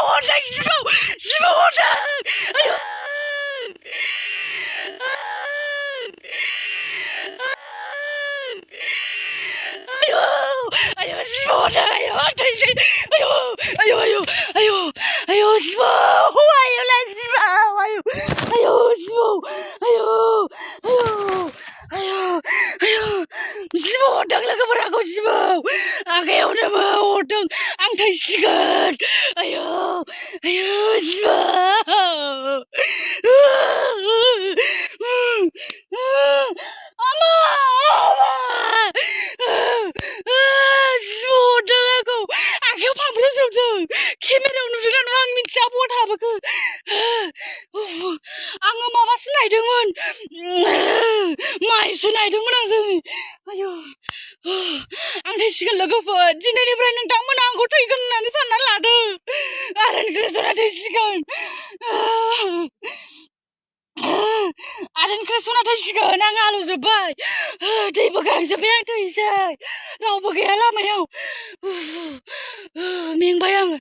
어장 시바 어장 아유 시바 어장 아유 앙탈 씨 아유 시바 아유 난 시바 아유 시바 아유 시바 어장 나가보라고 시바 아가야 오늘만 어장 앙탈 씨간 아유 시바 시원하고 아기가 방불어서부터 카메라 누르라는 황민치 아무것도 하버그 아ङो माबासो नायदोंमोन माइसो नायदोंमोन आंजों आयौ आं थैसिगोन लोगोफोर दिनैनिफ्राय नोंथांमोना आंखौ थैगोन होननानै सानना लादों आरएन क्रेसना थैसिगोन आरएन क्रेसना थैसिगोन आं आलौजोब्बाय दैबो गांजोब्बाय आं थैसै रावबो गैया लामायाव मेंबाय आङो